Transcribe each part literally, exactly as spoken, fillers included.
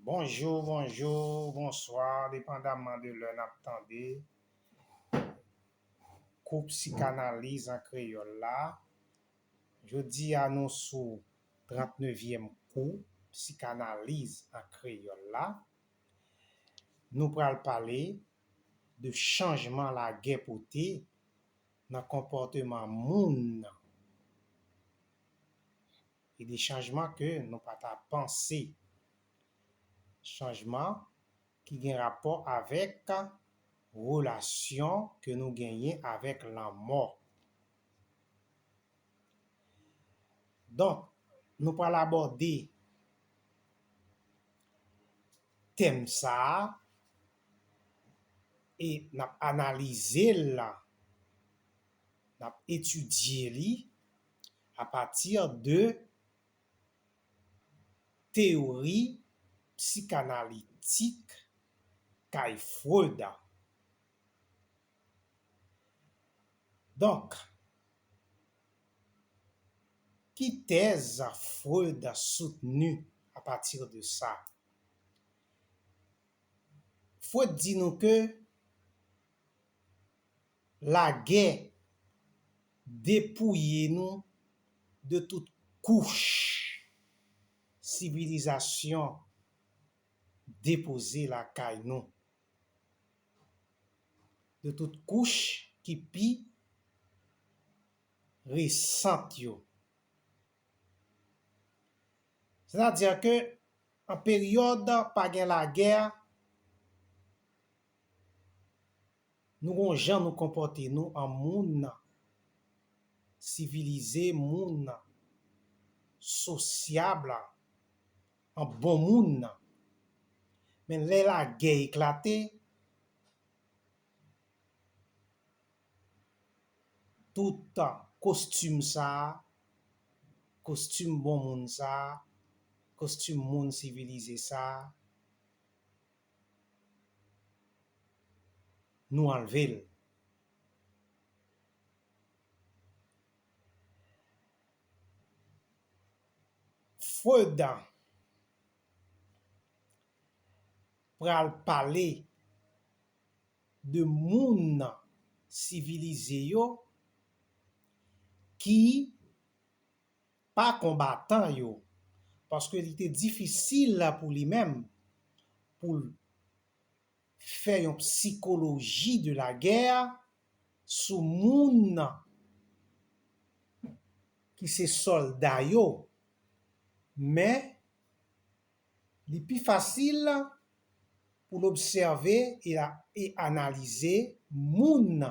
Bonjou, bonjou, bonswa, depandaman de lè n ap tande kou psikanaliz an kreyòl la. Jodi a, nou sou trannnevyèm kou psikanaliz an kreyòl la. Nou pral pale de chanjman lagè pote nan konpòteman moun nan. E de chanjman ke nou pa ta panse. Chanjman ki gen rapò avèk relasyon ke nou genyen avèk lanmò. Donk, nou pral abòde tèm sa a e n ap analize l, n ap etidye li apati de teyori psikanalitik kay Freud. Donk, ki tèz Freud soutni apati de sa? Freud di nou ke lagè depouye nou de tout kouch sivilizasyon depoze lakay nou, de tout kouch ki pi resant yo. Sètadi ke an peryòd pa gen lagè, nou gon jan nou konpòte nou an moun sivilize, moun sosyab, an bon moun. Men lè lagè eklate, tout kostim sa a, kostim bon moun sa a, kostim moun sivilize sa a, nou anlve l. Freud pral pale de moun sivilize yo ki pa konbatan yo, paske li te difisil pou li menm pou l fè yon psikoloji de la guerre sou moun ki se sòlda yo, men li pi fasil pou l obsève e, e analize moun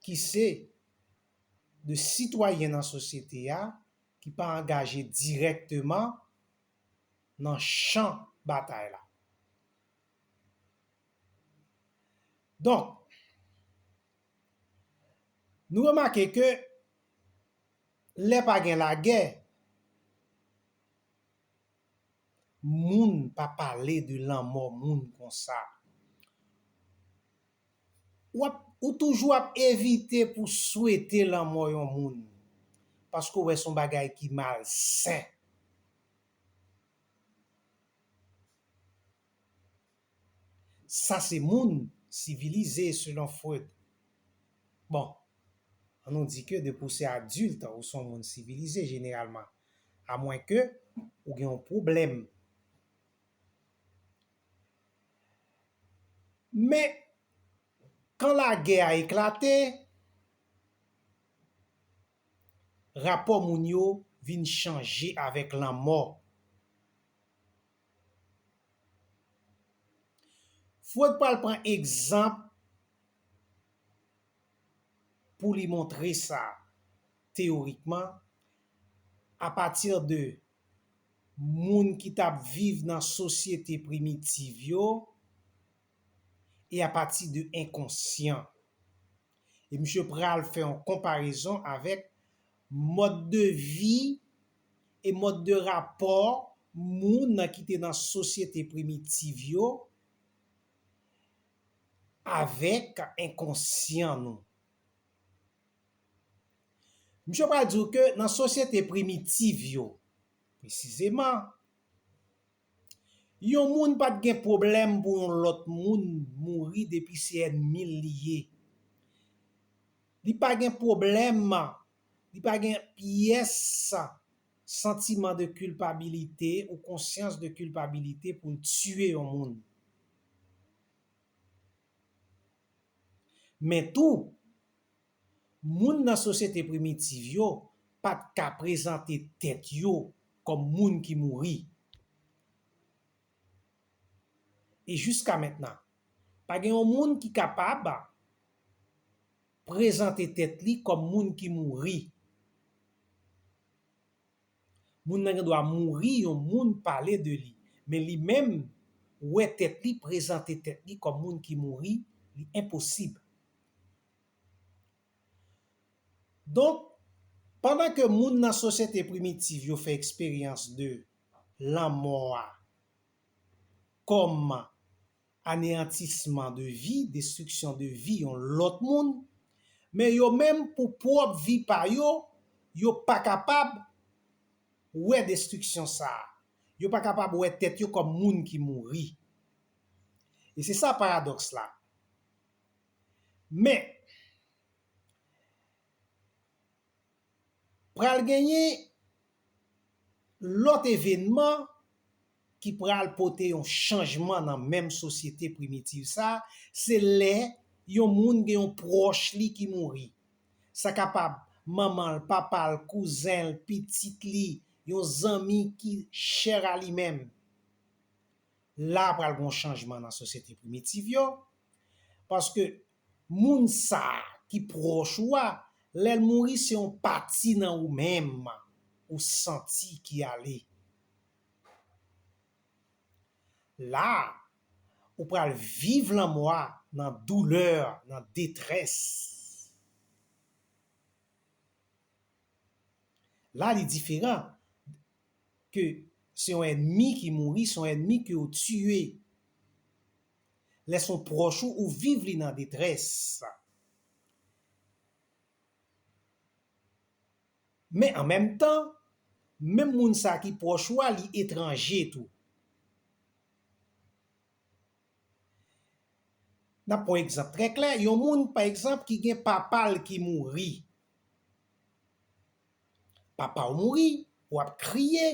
ki se de sitwayen nan sosyete a ki pa angaje dirèkteman nan chan batay la. Donk, nou remake ke lè pa gen lagè, moun pa pale de lanmò moun konsa. W ap, ou toujou ap evite pou swete lanmò yon moun, paske w wè se yon bagay ki malsen. Sa se moun sivilize, selon Freud. Bon, ann nou di ke depi w se adilt, ou se yon moun sivilize jeneralman, amwenke ou gen yon pwoblèm. Men, kan lagè a eklate, rapò moun yo vin chanje avèk lanmò. Freud pral pran egzanp pou li montre sa, teyorikman, apati de moun ki t ap viv nan sosyete primitiv yo e apati de enkonsyan. E misye pral fè yon konparezon avèk mòd de vi e mòd de rapò moun ki te nan sosyete primitiv yo avèk enkonsyan nou. Misye pral di w ke nan sosyete primitiv yo, presizeman, Yon moun pa t gen pwoblèm pou yon lòt moun mouri depi se ènmi l li ye. Li pa gen pwoblèm, li pa gen pyès santiman de kilpabilite ou konsyans de kilpabilite pou l tiye yon moun. Men tou, moun nan sosyete primitiv yo pa t ka prezante tèt yo kòm moun ki mouri. E jiska mentnan, pa gen yon moun ki kapab prezante tèt li kòm moun ki mouri. Moun nan gen dwa mouri, yon moun pale de li, men li menm, wè tèt li, prezante tèt li kòm moun ki mouri, li enposib. Donk, pandan ke moun nan sosyete primitiv yo fè eksperyans de lanmò a kòm aneyantisman de vi, destriksyon de vi yon lòt moun, men yo menm pou pwòp vi pa yo, yo pa kapab wè destriksyon sa a. Yo pa kapab wè tèt yo kòm moun ki mouri. E se sa paradòks la. Men, pral genyen lòt evènman ki pral pote yon chanjman nan menm sosyete primitiv sa a, se lè yon moun gen yon pwòch li ki mouri. Sa kapab manman l, papa l, kouzen l, pitit li, yon zanmi ki chè a li menm. La pral gen yon chanjman nan sosyete primitiv yo, paske moun sa a ki pwòch ou a, lè l mouri, se yon pati nan ou menm ou santi ki ale. La, ou pral viv lanmò a nan doulè, nan detrès. La, li diferan ke se yon ènmi ki mouri, se yon ènmi ke w tiye. Lè se yon pwòch ou, ou viv li nan detrès. Men an menm tan, menm moun sa ki pwòch ou a, li etranje tou. N ap pran yon egzanp trè klè, yon moun, pa egzanp, ki gen papa l ki mouri. Papa w mouri, w ap kriye.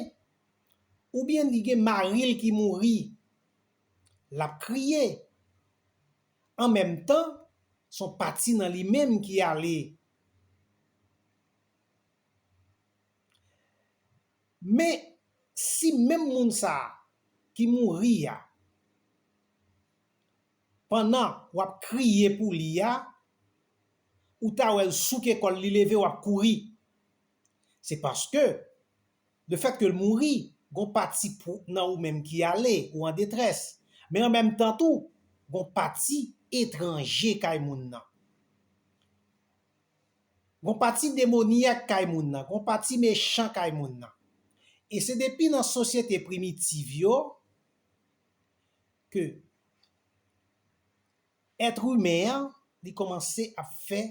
Oubyen li gen mari l ki mouri, l ap kriye. An menm tan, se yon pati nan li menm ki ale. Men, si menm moun sa a ki mouri a, pandan w ap kriye pou li a, ou ta wè l souke kò l, li leve, w ap kouri. Se paske, lefètke l mouri, gon pati pou, nan ou menm ki ale, ou an detrès. Men an menm tan tou, gon pati etranje kay moun nan. Gon pati demonyak kay moun nan, gon pati mechan kay moun nan. E se depi nan sosyete primitiv yo ke èt imen an, li kòmanse ap fè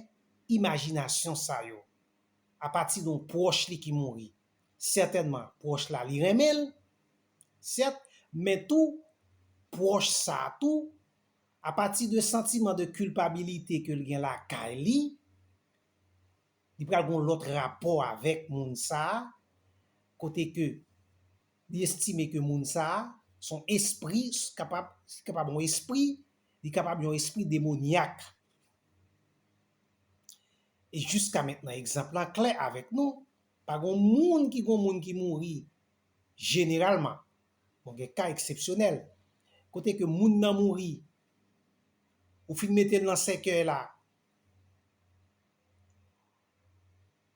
imajinasyon sa yo. Apati de yon pwòch li ki mouri. Sètènman, pwòch la, li renmen l, sèt, men tou, pwòch sa a tou, apati de santiman de kilpabilite ke l gen lakay li, li pral gen yon lòt rapò avèk moun sa a, kote ke li estime ke moun sa a se yon espri, kapab, kapab yon espri, li kapab yon espri demonyak. E jiska mentnan, egzanp lan klè avèk nou, pa gen moun ki, gen moun ki mouri jeneralman. Bon, gen ka eksepsyonèl. Kote ke moun nan mouri, ou fin mete l nan sèkèy la,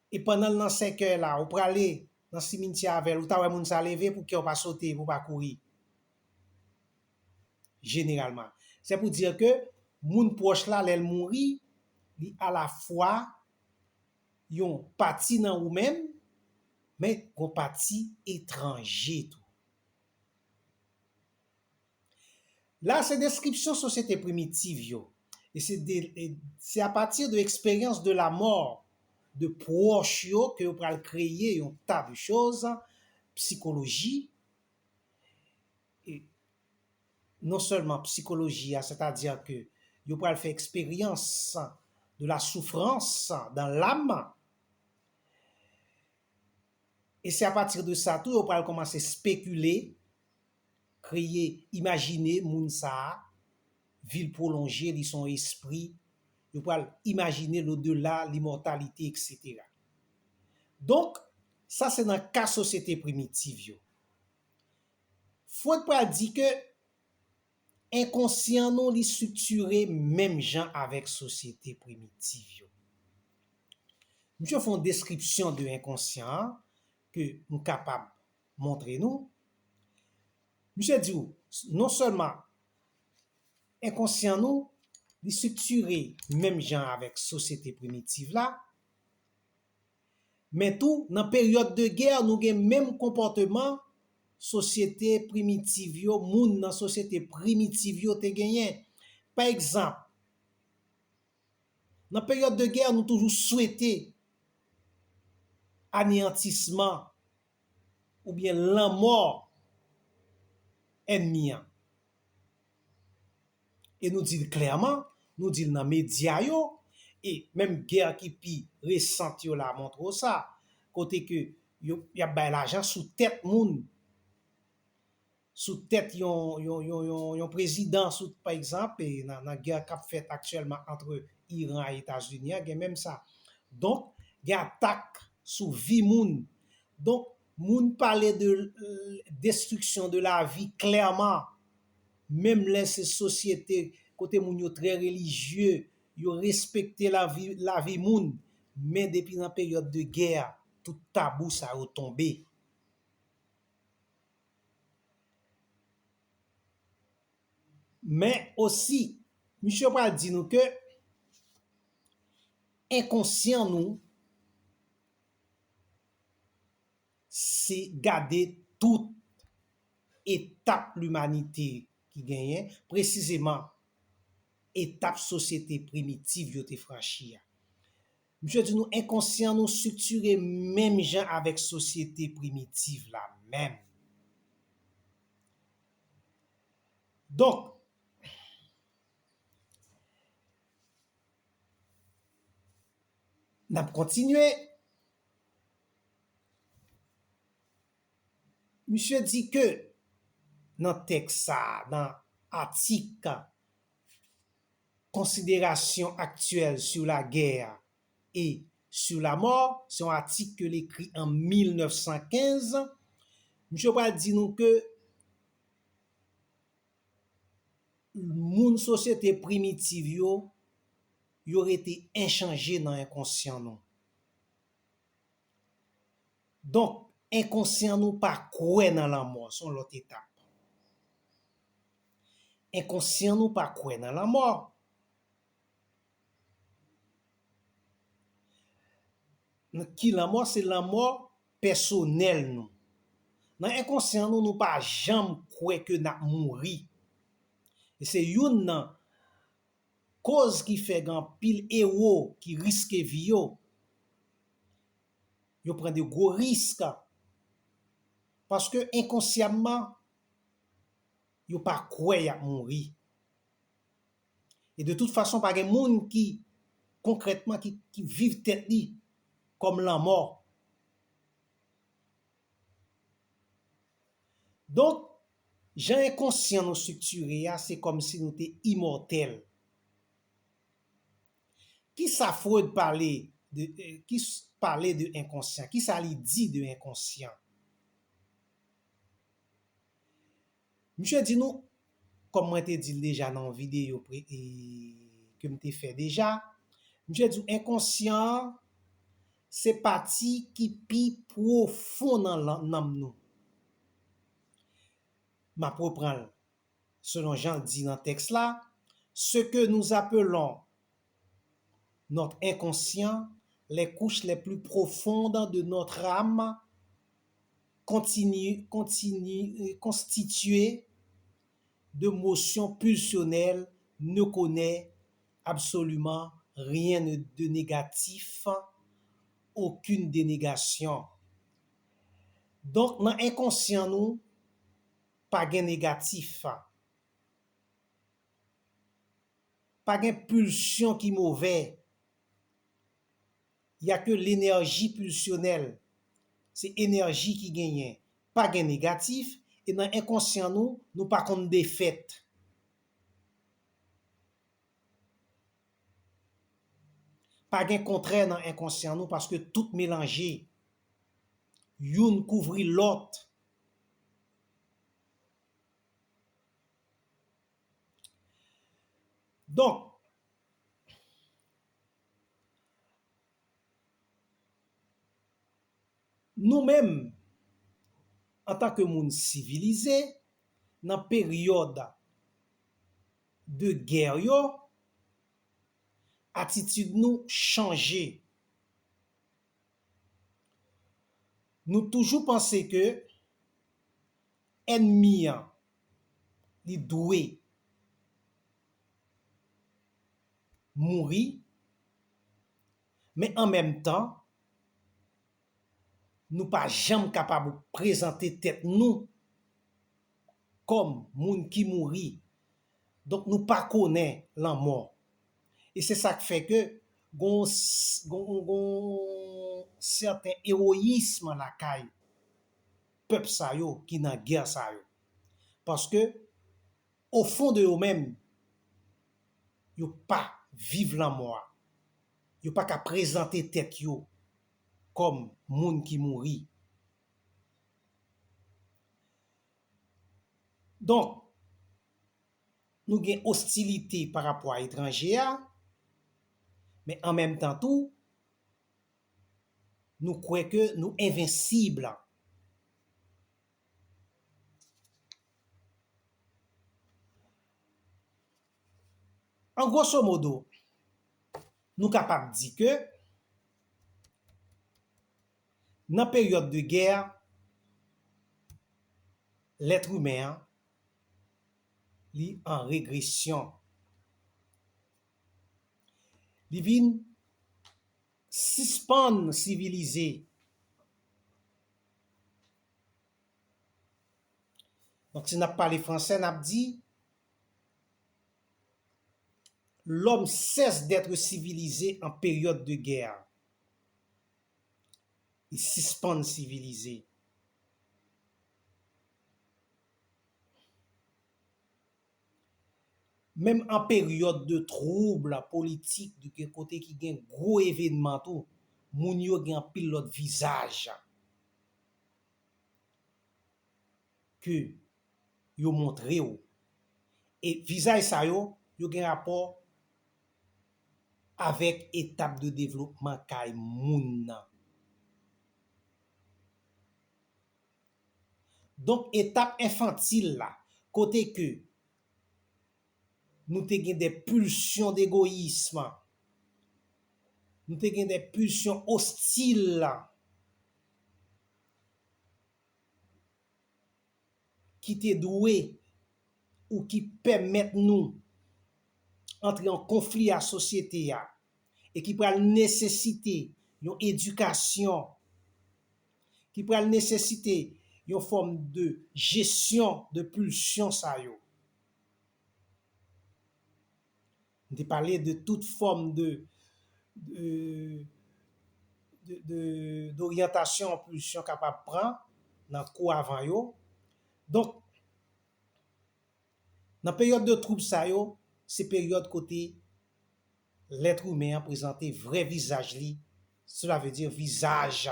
e pandan l nan sèkèy la, ou prale nan simityè avè l, ou ta wè moun sa leve pou kè w pa sote, pou w pa kouri. Jeneralman. Se pou di ke moun pwòch la, lè l mouri, li alafwa yon pati nan ou menm, men yon pati etranje tou. La, se deskripsyon sosyete primitiv yo. E se de, e se apati de eksperyans de lamò de pwòch yo ke yo pral kreye yon ta de choz, psikoloji, e non sèlman psikoloji a, sètadi ke yo pral fè eksperyans de la souffrance dans l'âme, e se apati de sa tou yo pral kòmanse spekile, kreye, imajine moun sa a, vi l pwolonje, li se yon espri, yo pral imajine l'au-delà, limòtalite, etsetera. Donk, sa se nan ka sosyete primitiv yo. Freud pral di ke enkonsyan nou, li estriktire menm jan avèk sosyete primitiv yo. Misye fè yon deskripsyon de enkonsyan an ke m kapab montre nou. Misye di w, non sèlman enkonsyan nou, li estriktire menm jan avèk sosyete primitiv la, men tou, nan peryòd de gè, nou gen menm konpòteman sosyete primitiv yo, moun nan sosyete primitiv yo te genyen. Pa egzanp, nan peryòd de gè, nou toujou swete aneyantisman oubyen lanmò ènmi an. E nou di l klèman, nou di l nan medya yo, e menm gè ki pi resant yo la montre w sa, kote ke yo, y ap bay lajan sou tèt moun, sou tèt yon, yon, yon, yon, yon prezidan, sou, pa egzanp, e nan, nan gè k ap fèt aktyèlman ant Iran ak Etazini an, gen menm sa. Donk, gen atak sou vi moun. Donk, moun pale de, euh, destruction de la vie klèman, menm lè se sosyete kote moun yo trè relijye, yo respekte lavi, lavi moun, men depi nan peryòd de gè, tout tabou sa yo tonbe. Men osi, misye pral di nou ke enkonsyan nou, se gade tout etap limanite ki genyen, presizeman etap sosyete primitiv yo te franchi a. Misye di nou enkonsyan nou estriktire menm jan avèk sosyete primitiv la menm. Donk, n ap kontinye. Misye di ke nan tèks sa a, nan atik Considérations actuelles sur la guerre et sur la mort, se yon atik ke l ekri an mil nèf san kenz. Misye pral di nou ke moun sosyete primitiv yo, yo rete enchanje nan enkonsyan nou. Donk, enkonsyan nou pa kwè nan lanmò, se yon lòt etap. Enkonsyan nou pa kwè nan lanmò. Ki lanmò? Se lanmò pèsonèl nou. Nan enkonsyan nou, nou pa janm kwè ke n ap mouri. E se youn nan koz ki fè gen anpil ewo ki riske vi yo. Yo pran de gwo risk. Paske enkonsyaman, yo pa kwè y ap mouri. E de tout fason, pa gen moun ki, konkrètman, ki, ki viv tèt li kòm lanmò. Donk, jan enkonsyan nou estriktire a, se kòmsi nou te imòtèl. Kisa Freud pale de, eh, ki s-, pale de enkonsyan? Kisa li di de enkonsyan? Misye di nou, kòm mwen te di l deja nan yon videyo pre-, e, ke m te fè deja, misye di w enkonsyan an se pati ki pi pwofon nan lan-, nanm nou. M ap repran l selon jan l di nan tèks la, ce que nous appelons notre inconscient, les couches les plus profondes de notre âme, continue, continue, constituées de motions pulsionnelles, ne connaît absolument rien de négatif, aucune dénégation. Donk, nan enkonsyan nou, pa gen negatif. Pa gen pilsyon ki movè. Y a ke lenèji pilsyonèl. Se enèji ki genyen. Pa gen negatif, e nan enkonsyan nou, nou pa konn defèt. Pa gen kontrè nan enkonsyan nou paske tout melanje. Youn kouvri lòt. Donk, nou menm, antanke moun sivilize, nan peryòd de gè yo, atitid nou chanje. Nou toujou panse ke ènmi an, li dwe mouri, men an menm tan, nou pa janm kapab prezante tèt nou kòm moun ki mouri. Donk, nou pa konnen lanmò. E se sa k fè ke gon, gon, gon sèten ewoyism lakay pèp sa yo ki nan gè sa yo. Paske, o fon de yo menm, yo pa viv lanmò a. Yo pa ka prezante tèt yo kòm moun ki mouri. Donk, nou gen ostilite pa rapò a etranje a, men an menm tan tou, nou kwè ke nou envensib. An gwoso modo, nou kapab di ke nan peryòd de gè, lèt imen an, li an regresyon. Li vin sispann sivilize. Donk, si n ap pale fransè, n ap di, l'homme cesse d'être civilisé en période de guerre. Li sispann sivilize. Menm an peryòd de twoub politik, de gen kote ki gen gwo evènman tou, moun yo gen anpil lòt vizaj ke yo montre w. E vizaj sa yo, yo gen rapò avèk etap de devlopman kay moun nan. Donk, etap enfantil la, kote ke nou te gen de pulsyon degoyism, nou te gen de pulsyon ostil, ki te dwe ou ki pèmèt nou antre an konfli a sosyete a e ki pral nesesite yon edikasyon, ki pral nesesite yon fòm de jesyon de pulsyon sa yo. M te pale de tout fòm de, de, de, de, doryantasyon pulsyon kapab pran nan kou avan yo. Donk, nan peryòd de twoub sa yo, se peryòd kote lèt imen an prezante vrè vizaj li, sela vle di vizaj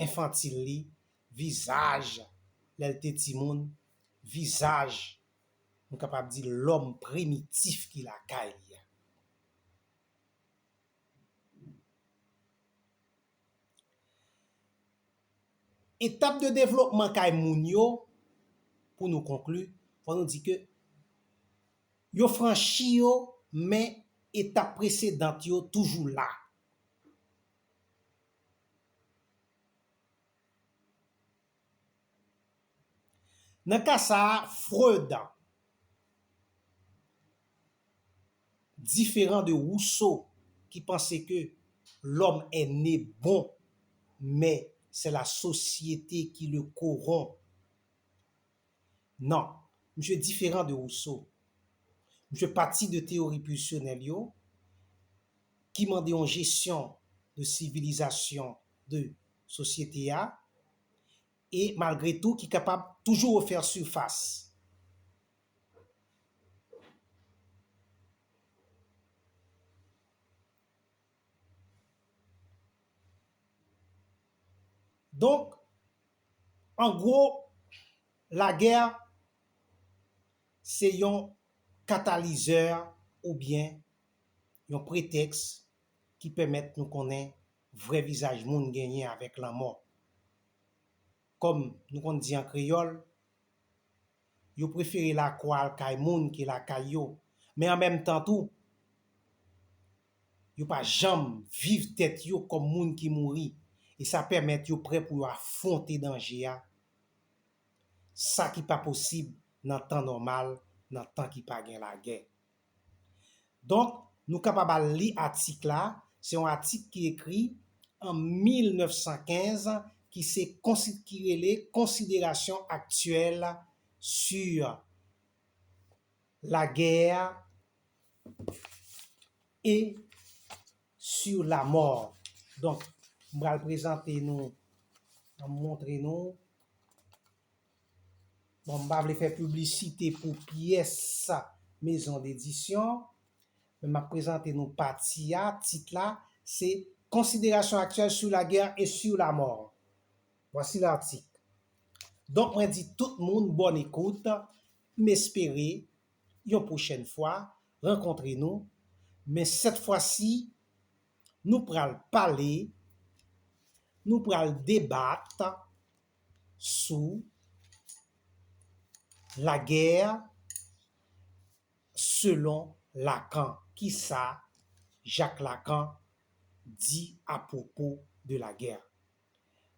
enfantil li, vizaj lè l te timoun, vizaj, nou kapab di, lòm primitif ki lakay li a. Etap de devlopman kay moun yo, pou nou konkli, fò nou di ke yo franchi yo, men etap presedan yo toujou la. Nan ka sa a, Freud, diferan de Rousseau, ki panse ke l'homme est né bon, mais c'est la société qui le corrompt. Non, misye diferan de Rousseau. fè pati de teyori pulsionèl yo, ki mande yon jesyon de sivilizasyon de sosyete a, e malgre tou ki kapab toujou refè sifas. Donk, an gwo, lagè se yon katalizè oubyen yon pretèks ki pèmèt nou konnen vrè vizaj moun genyen avèk lanmò. Kòm nou konn di an kreyòl, yo prefere lakwa al kay moun ke lakay yo. Men an menm tan tou, yo pa janm viv tèt yo kòm moun ki mouri, e sa pèmèt yo prè pou yo afwonte danje a, sa ki pa posib nan tan nòmal, nan tan ki pa gen lagè. Donk, nou kapab al li atik la. Se yon atik ki ekri an mil nèf san kenz, ki se konsi-, ki rele Considérations actuelles sur la guerre et sur la mort. Donk, m pral prezante nou, m montre nou. Bon, m pa vle fè piblisite pou pyès mezon dedisyon, men m ap prezante nou pati a, tit la, se Considérations actuelles sur la guerre et sur la mort. Voici l'article. Donk, mwen di tout moun bòn ekout, m espere yon pwochèn fwa rankontre nou, men sèt fwa si, nou pral pale, nou pral debat sou lagè selon Lacan. Kisa Jacques Lacan di apwopo de lagè?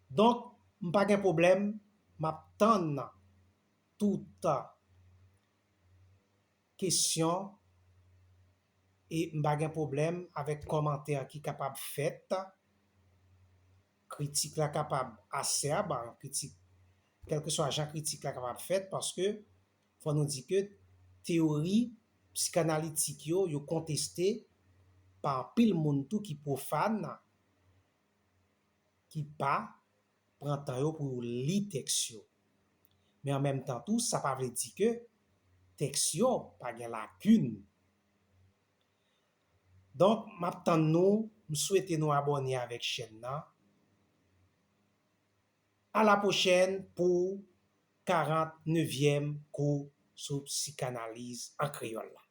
Donk, m pa gen pwoblèm, m ap tann tout kesyon e m pa gen pwoblèm avèk kòmantè ki kapab fèt. Kritik la kapab asèb, kritik, kèlkeswa jan kritik la kapab fèt, paske fò nou di ke teyori psikanalitik yo, yo konteste pa anpil moun tou ki pwofàn, ki pa pran tan yo pou yo li tèks yo. Men an menm tan tou, sa pa vle di ke tèks yo pa gen lakin. Donk, m ap tann nou, m swete nou abòne avèk chèn nan. A la pwochèn pou karant nevyèm kou sou psikanaliz an kreyòl la.